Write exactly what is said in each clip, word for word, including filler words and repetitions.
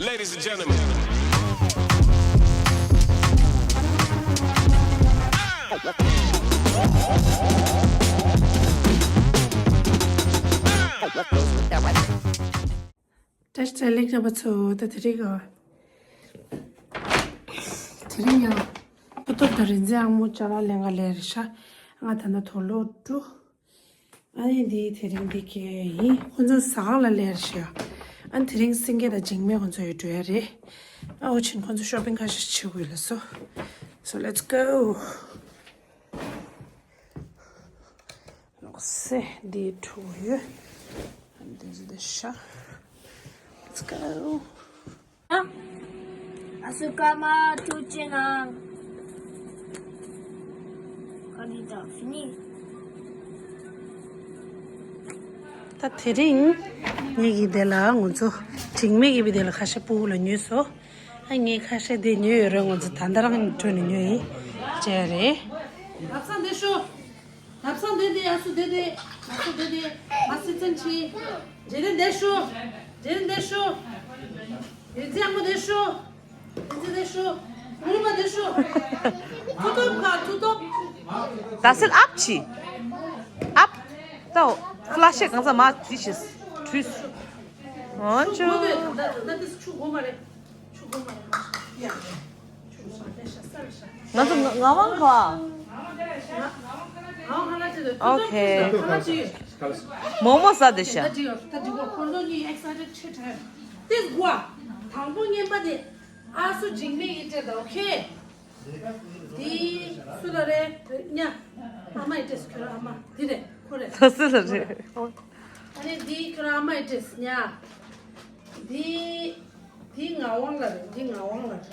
Ladies and gentlemen. བཀྲ་ཤིས་བདེ་ལེགས་རྣམ་པ་ཚོ། ད་དེ་རིང་ག་དེ་རིང་ཡང་ཕུ་ཐུབ་དང་རིག་འཛིན་ཨ་མོ་ཅ་ལག་ལེན་ག་ལེ་རེད་ཤག་ང་ད་ནི་དོ་ལོ་དྲུག་ཨ་ནི་འདི་དེ་རིང་འདི་གས་ཡིན། ཁོ་ཚོ་ཟ་ཁང་ལ་སླེབས་ཤག་ཨ་ནི་དེ་རིང་སེང་གེ་དང་འཇིགས་མེད་ཁོ་ཚོ་ཡོད་འགྲོ་ཡ་རེད། ཨ་འོ་ཕྱིན་ཁོ་ཚོ་ཤོ་པིང་ཁ་ཤས་བྱེད་དགོས་ལ་སོ། So let's go. ལོག་སེ་འདི་འཁྲུག་ཡོད། ཨ་ནི་འདི་ཚོ་འདི་ཤག Let's go. ཨ་སུ་ཀ་མ་ཐུགས་རྗེ་གནང་། ཀ་ནི་ད་ཕི་ནི། ད་དེ་རིང་ངེད་ཀྱི་དེ་ལ་ང་ཚོ་འཇིགས་མེད་ཀྱི་བི་དེ་ལ་ཁ་ཤས་སྤུ་གུ་ལ་ཉོས་སོ། ཨ་ངས་ཁ་ཤས་དེ་ཉོས་ཡོད་རེད། ང་ཚོ་ད་ལྟ་རང་གྲོས་ནས་ཉོས་ཡིན་བྱས་རེད། ལབ་སང་འདི་ཤོ། ལབ་སང་འདི་འདི་ཨ་སུ་འདི་འདི། ཨ་སུ་འདི་འདི། མ་སི་ཙན་ཆི། རྗེ་རིན་འདི་ཤོ། རྗེ་རིན་འདི་ཤོ། རེ་ཙི་ཨ་མོ་འདི་ཤོ། རེ་ཙི་འདི་ཤོ། ངུ་རི་མ་འདི་ཤོ། ཐུ་ཐོབ་ཁ་ཐུ་ཐོབ། ད་སེལ་ཨབ་ཆི། ཨབ། ད་ཧྥ་ལ་ཤེ་གང་ས་མ་དུས་ཤེས། དུས། ཨོ་ཅོ། ད་ད་དེ་ཆུ་གོ་མ་རེད། ང་ཚོ་ངག་དབང་ག། ཨོ་ཁེ། མོག་མོག་ཟ་བསྡད་ཤག་དང་པོ་ངན་པ་དེ་ཨ་སུ་འཇིགས་མེད་ཡིན་སྤྲད་དང་ཨོ་ཁེ། དེ་སུ་ལ་རེད་ཉ། ཨ་མ་ཡི་སྤྲད་ཁྱོད་རང་ཨ་མ་དེ་རེད་ཁོ་རེད། སུ་ལ་རེད། ཨ་ནི་དེ་ཁྱོད་རང་ཨ་མ་ཡི་སྤྲད་ཉ། དེ། འདི་ངག་དབང་ལགས་རེད། འདི་ངག་དབང་ལགས་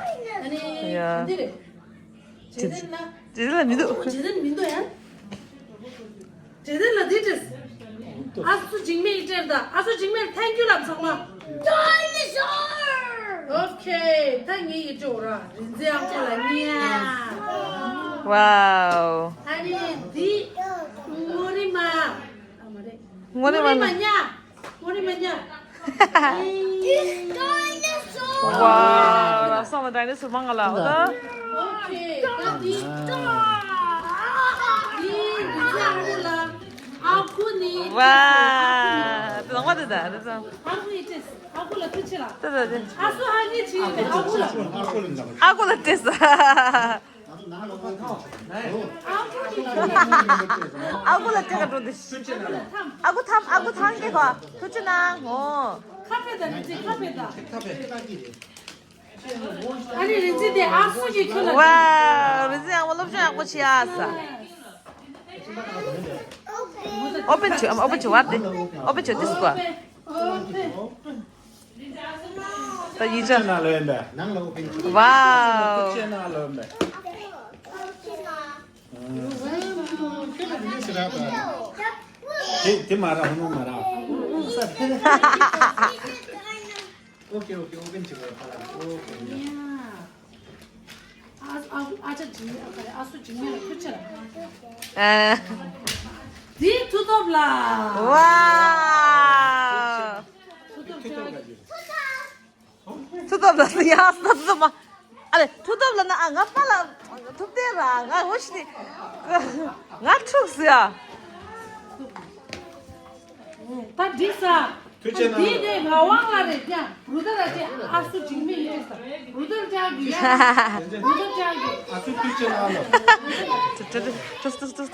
རེད། ཨ་ནི་ཡ། འདི་རེད། རྗེ་བཙུན་ལགས། རྗེ་བཙུན་ལགས་མི་འདུག་རྗེ་བཙུན་མི་འདུག་ཡ། རྗེ་བཙུན་ལགས་འདི་སྤྲད། ཨ་སུ་འཇིགས་མེད་ཡི་སྤྲད་ད། ཨ་སུ་འཇིགས་མེད་ཐེང་ཀྱུ་ལབ་ཚང་མ། Dinosaur! Okay ད་ངའི་ཡི་སྤྲད་ར། རིན་འཛིན་ཨ་ཁུ་ལ་ཉེ་ཡ། Wow ཨ་ནི་འདི་ངོ་རི་མ། ངོ་རི་མ་ངོ་རི་མ་ཉ། ངོ་རི་མ་ཉ། Dinosaur! Wow ལ་སོང་བ་ཌའི་ནོ་སོར་མང་ང་ལ་འོ་ད། Okay ད་འདི། འདི་འདི་ཚེ་ཨ་ཁུ་ལ་ཨ་ཁུ་ནི། Wow དེ་ལོང་བ་དེ་ད་དེ་ཚང་། ཨ་ཁུ་ཡི་ཏེས་ཨ་ཁུ་ལ་ཐུགས་ཆེ་ལ། དེ་ད་དེ། ཨ་སུ་ཧ་ངེ་ཆི་ཡོད་ཨ་ཁུ་ལ། ཨ་ཁུ་ལ་ཏེས། ཨ་ཁུ་ལ་སྐྱེ་ག་འགྲོ་འདི། ཨ་ཁུ་ཐམ་ཨ་ཁུ་ཐང་སྐྱེ་ག་ཐུགས་རྗེ་གནང་། ངོ་། ཁ་ཕེ་ད་ནི་ཅི་ཁ་ཕེ་ད། ཨ་ནི་རིན་ཆེན་དེ་ཨ་སུ་གི་ཁྱོད་ལ། ཝའོ། རིན་ཆེན་ཡག་པོ་སློབ་སྦྱོང་ཡག་པོ་བྱེད་ཨ་ས། ཨོ་པན་བྱོས་ཨོ་པན་བྱོས་བར་དེ། ཨོ་པན་བྱོས་དེ་སུ་ག་ད་ཡིན་ཅག་ནང་ལ་ཡོད་པས། ནང་ལ་ཨོ་པན་བྱོས། ཝའོ། ཁྱེད་ནང་ལ་ཡོད་པས། དེ་དེ་མ་ར་ཧུ་ནུ་མ་ར། ཨོ་ཁེ་ཨོ་ཁེ། ཨོ་པན་བྱེད་དགོས་ཁ་ལ། ཨོ་ཁེ། ཨ་ཨ་ཨ་ཅག་འཇིགས་མེད། ཨ་ཁ་ཨ་སུ་འཇིགས་མེད་ལ་ཐུགས་རྗེ་ཆེ། ཨ། འདི་མཐུ་སྟོབས་ལ། ཝའོ། མཐུ་སྟོབས་ལ་ཡ་ས་ས་མ། ཨ་ལེ་མཐུ་སྟོབས་ལ་ན་ཨ་ང་པ་ལ་ཐུབ་བསྟན་ར་ང་འོ་ཤི་ནི་ང་འཁྲུགས་སི་ཡ། ད་འགྲིག་ས། ཐུགས་རྗེ་གནང་། འདི་ནས་ངག་དབང་ལགས་རེད་ཀྱང་། རུ་དར་ཨ་ཅེ་ཨ་སུ་འཇིགས་མེད་ཡིན་ས། རུ་དར་ཅག་གི་ཡ། རུ་དར་ཅག་གི། ཨ་སུ་ཐུགས་རྗེ་གནང་ལ། ཏུ་ཏུ་ཏུ་ཏུ་ཏུ། ད་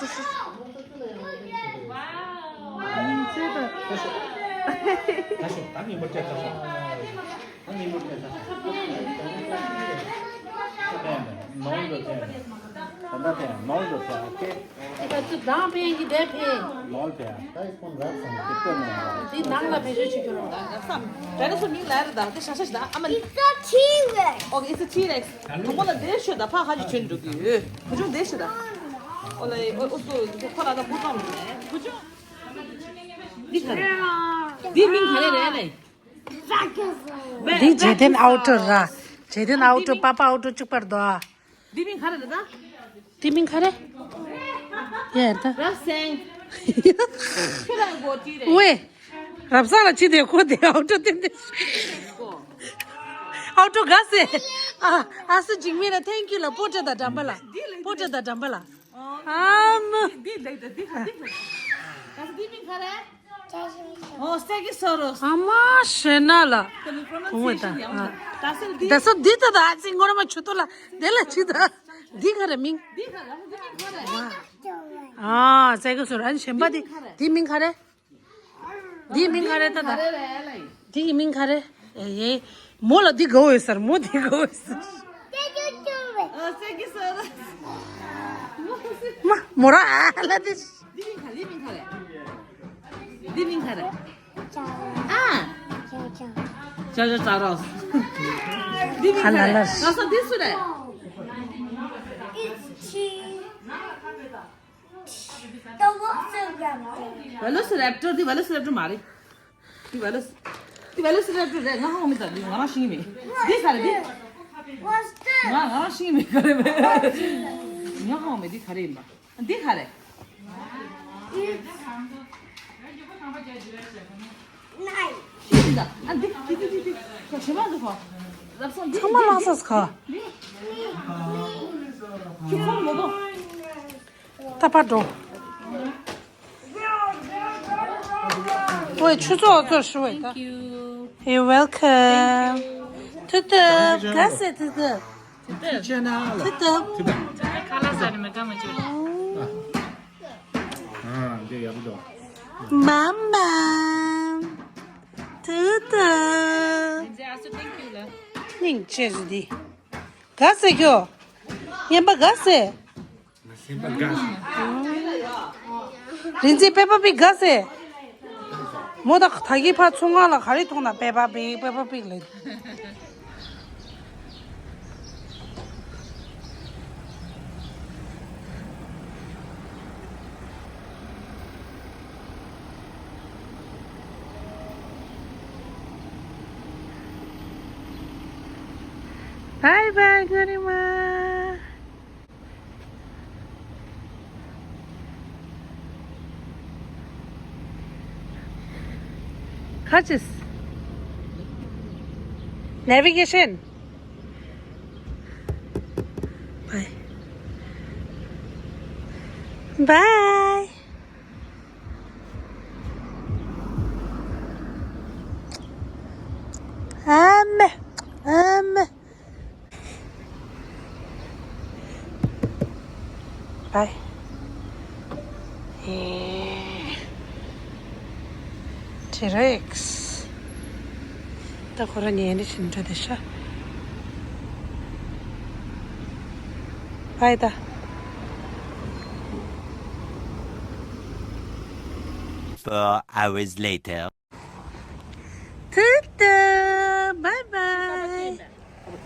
ཤོག་ད་ཉིན་པར་བཅར་ད་ཤོག་ད་ཉིན་པར་བཅར་ད་ཤོག་ནོར་འགྲོ་ཐལ། ད་ད་ཐལ་ནོར་འགྲོ་ཐལ། ཨོ་ཁེ། ད་ཚོ་དང་ཕན་གྱི་དེ་ཕན། ནོར་ཐལ། འདི་ནང་ལ་བེད་སྤྱོད་བྱེད་རྒྱུ་རེད། ད་ནི་སུ་མིང་ལ་རེད། ད་དེ་ཤ་ཤ་ཤ་ད་ཨ་མ། It's a T-Rex. Okay, it's a T-Rex. དང་པོ་ལ་དེ་ཤོད་ད་ཕ་ཁ་ཅིག་བྱོན་འགྲོ་གི་ཡོད། བུ་ཆུང་དེ་ཤོད་ད། ཨོ་ལ་ཨོ་ཨོ་སོ་ཁོ་ལ་ད་བུ་ཙམ་བུ་ཆུང་། འདི་ག་རེ། འདི་མིང་ག་རེ་རེད་ལེ། འདི་ཇེ་ཏན་ཨའུ་ཊར་ར། ཇེ་ཏན་ཨའུ་ཊར་པ་པ་ཨའུ་ཊར་གཅིག་པར་དོ། འདི་མིང་ག་རེ་རེད་ད། དེ་མིང་ག་རེ། ཡ་ད། རབ་སེང་། ཁྱོད་རང་གོ་ཏི་རེད། ཝེ། རབ་སང་ལ་ཅི་དེ་ཁོ་དེ་ཨའུ་ཊར་ཏན་ཏན། གོ། How to ག་ཟེར། ཨ་ཨ་སུ་འཇིགས་མེད་ལ་thank you ལ་པོ་ཏྲ་དང་འགྲམ་པ་ལ། པོ་ཏྲ་དང་འགྲམ་པ་ལ། ཨམ། འདི་ལེགས་དང་འདི་ཁ་འདི་ཁ། ག་ཟེར་འདི་མིང་ག་རེ། ཨོ་སྟེ་གི་སོ་རོ། ཨ་མ་ཤེ་ན་ལ། གོང་བ་ད། ད་སེ་འདི། ད་སོ་འདི་ད་ད་ཨ་ཙི་ངོ་ར་མ་ཆུ་ཏོ་ལ་དེ་ལ་ཆི་ད། འདི་ག་རེ་མིང་། འདི་ག་རེ་འདི་མིང་ག་རེ། ཨ་སྟེ་གི་སོ་རོ་ཨ་ནི་གཞན་པ་འདི་འདི་མིང་ག་རེ། འདིའི་མིང་ག་རེ་ད་ད། འདིའི་མིང་ག་རེ། ཨེ་ཡེ། མོ་ལ་འདི་དགའ་བོ་ཡོད་ཟེར། མོ་འདི་དགའ་བོ་ཡོད་ཟེར། མ་མོ་ར་ཨ་ལ་དེ། འདིའི་མིང་ག་རེ། ཨ། ཅ་ཅ་ཅ་རོ། འདིའི་མིང་ག་རེ། ཨ་ལ་ལ། ག་ས་འདི་སུ་རེད། Velociraptor. Velociraptor འདི་Velociraptor མ་རེད། འདི་Veloc- འདི་Velociraptor རེད། ང་ཧ་གོ་མེད། ད་འདི་ང་རང་ཤེས་ཀྱི་མེད། འདི་ག་རེ་འདི། What's this? ང་ང་རང་ཤེས་ཀྱི་མེད་ག་རེ་མེད། ང་ཧ་གོ་མེད། འདི་ག་རེ་ཡིན་པ། འདི་ག་རེ། It's knife. འདི་ད་ཨ་འདི་འདི་འདི་འདི་འདི་ཁྱོད་ཞེ་མ་འདུག་གོ། ལབ་སོང་འདི། ཚང་མ་བླངས་སོང་ཁ། འདི་ཁྱོད་ཁོང་མོ་དོ། ད་པར་འགྲོ། ཨོའི་ཆུ་ཚོད་ཚོད་ཞུ་བས་ད། Thank you. You're welcome. ཐུབ་ཐུབ་ག་ཟེ་ཐུབ་ཐུབ། ཐུབ་ཐུབ། ཐུབ་ཐུབ། ཁ་ལག་ཟ་ནས་མི་དགའ་མ་བྱུང་། ཨ་འདི་ཡག་པོ་འདུག་མ་མ། ཐུབ་ཐུབ། Thank you ལ། སྙིང་རྗེ་རེད་འདི། ག་ཟེ་ཁྱོད། ངན་པ་ག་ཟེ། རིན་ཆེན་པེ་པ་པིག་ག་ཟེ། མོ་ད་ད་གི་ཕ་ཚུར་ང་ལ་ག་རེ་མཐོང་ན་པེ་པ་པིག་པེ་པ་པིག་ལེ། Bye bye ག་རེ་མ། ཁ་ཅིག Navigation. Bye. Bye. ཨ་མ། ཨ་མ། Bye. ཨེ། T-Rex. ད་ཁོ་རང་ཉལ་ནས་ཕྱིན་འགྲོ་དེ་ཤ། Bye ད། Four hours later. ཐུབ་ཐུབ། Bye bye.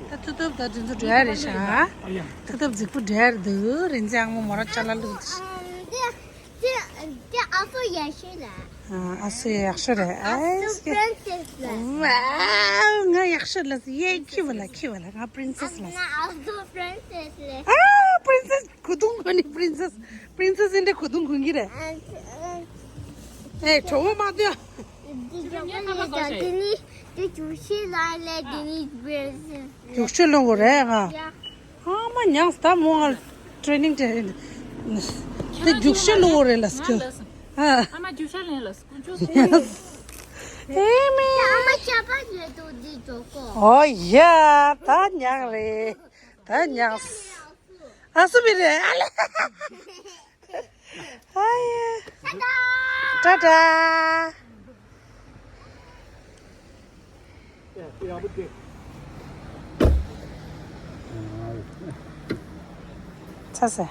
ད་ཐུབ་ཐུབ་ད་དེ་ཚོ་འགྲོ་ཡ་རེད་ཤག་ཐུབ་ཐུབ་རྫིག་པོ་འགྲོ་ཡ་རེད་འདུག་རིན་ཆེན་ཨ་མ་མོ་རང་ཅ་ལག་བླུགས་དེ། དེ་དེ་ཨ་སོ་ཡག་ཤོས་རེད། ཨ་སོ་ཡག་ཤོས་རེད། ཨ་སོ་princess རེད། Wow ང་ཡག་ཤོས་ལ་ཡེ་ཁྱི་བ་ལ་ཁྱི་བ་ལ་ང་princess ལ། ང་ཨ་སོ་princess རེད། ཨ་princess གོ་དུང་གོ་ནི་princess princess ཨིན་དེ་གོ་དུང་གོ་གི་རེད། ཨེ་གྲོགས་པོ་མ་སྡོད། འདི་རྒྱུག་ཤོས་ལ་ལས་འདི་ནི་བེར་སི། རྒྱུག་ཤོས་ལོ་གོ་རེད་ང་། ཡ། ཨ་མ་ཉག་ད་མོ་ང་training དེ་རྒྱུག་ཤོས་ལོ་གོ་རེད་ལ་སྐྱོ། ཨ་མ་རྒྱུག་ཤོས་ལེན་ལ་སྐུ་མཆོག་ཨེ་མེ། ཨ་མ་ཅ་པ་ཉོས་འདུག་འདི་འགྲོ་གོ། ཨོ་ཡ་ད་ཉག་རེད། ད་ཉག་ཨ་སུ་མི་རེད་ཨ་ལེ། ཨ་ཡེ། ཏ་ཏ། ཚ་ས།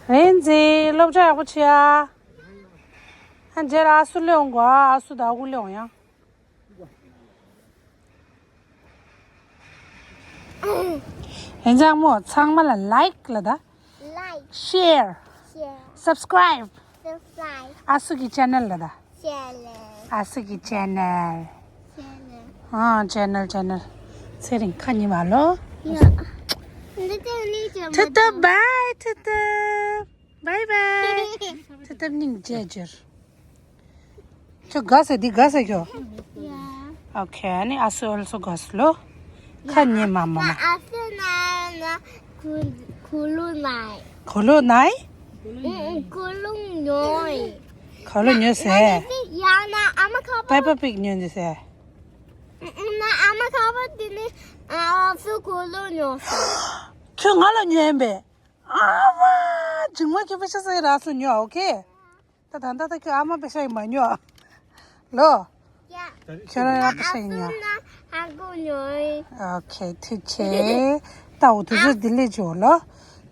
རིན་ཆེན་སློབ་གྲྭ་ཡག་པོ་བྱེད་ཨ། ཨ་རྗེས་ལ་ཨ་སུ་སླེབས་འོང་གོ་ཨ་སུ་དང་ཨ་ཁུ་སླེབས་འོང་ཡ། ཡིན་ཙང་མོ་ཚང་མ་ལ་like ལ་ད། Like. Share. Share. Subscribe. Subscribe. ཨ་སུ་གི་channel ལ་ད། Channel. ཨ་སུ་གི་channel. Channel. ཨ་channel channel. ཚེ་རིང་ཁ་ཉིན་མ་ལོ། ཡ། འདི་དེ་ནི་ཅི་མ་ཐུབ་ཐུབ་bye ཐུབ་ཐུབ། Bye bye. ཐུབ་ཐུབ་སྙིང་རྗེ་འཇོར། ཁྱོད་དགའ་ཟེ་འདི་དགའ་ཟེ་ཁྱོད། ཡ། Okay, ཨ་ནི་ཨ་སུ་ཨོལ་སོ་གོས་ལོ། ཁ་ཉེ་མ་མ་མ། ཨ་སུ་ན་ན་ཁུ་ཁུ་ལུ་ནའི། ཁོ་ལོ་ནའི། ཁུ་ལུ་ཉོའི། ཁོ་ལོ་ཉོས་སེ། ཡང་ན་ཨ་མ་ཁ་པ། པེ་པ་པིག་ཉོས་འདི་སེ། ན་ཨ་མ་ཁ་པ་དེ་ནི་ཨ་སུ་ཁུ་ལུ་ཉོས་སེ། ཁྱོད་ང་ལ་ཉོས་ཡིན་པས། ཨ་མ། ཇིང་མ་ཁྱོད་པེ་ཤ་ཟེར་ར་སུ་ཉོ། Okay. ད་ད་ད་ད་ཁྱོད་ཨ་མ་པེ་ཤ་ཡིན་མ་ཉོ། ལོ། ཁྱོད་རང་ཡང་པེ་ཤ་ཡིན་ཉོ། Okay, ཐུགས་རྗེ་ཆེ། ད་འོ་དུས་ཚོད་འདི་ལས་བྱོས་ལོ།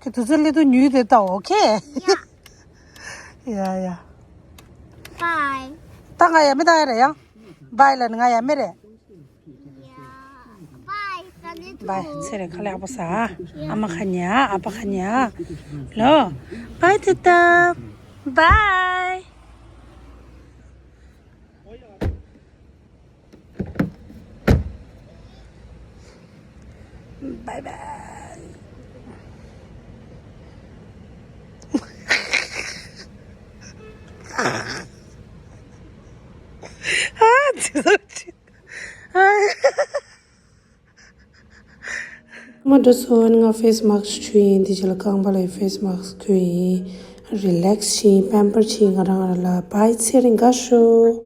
ཁྱོད་དུས་ཚོད་སླེབས་དུས་ཉུལ་དེ་ད། Okay. ཡ་ཡ། Bye. ད་ང་ཡ་མི་ད་ཡ་རེད་ཡང་། Bye ལ་ནི་ང་ཡ་མི་རེད། Bye. ཚེ་རིང་ཁ་ལག་པོ་ཟ། ཨ་མ་ཁ་ཉ། ཨ་ཕ་ཁ་ཉ། ལོ། Bye ཏུ་ཏབ། Bye. Bye bye. ཨ་ཙི་ཙི། ཨ། མ་འགྲོ་སོང་། ང་face mask བྱུགས་ཡིན། དེ་རྗེས་ལ་རྐང་པ་ལ་face mask བྱུགས་ཡིན། Relax བྱས་ཡིན། Pamper བྱས་ཡིན། ང་རང་ང་རང་ལ། Bye. ཚེ་རིང་དགའ་ཤོག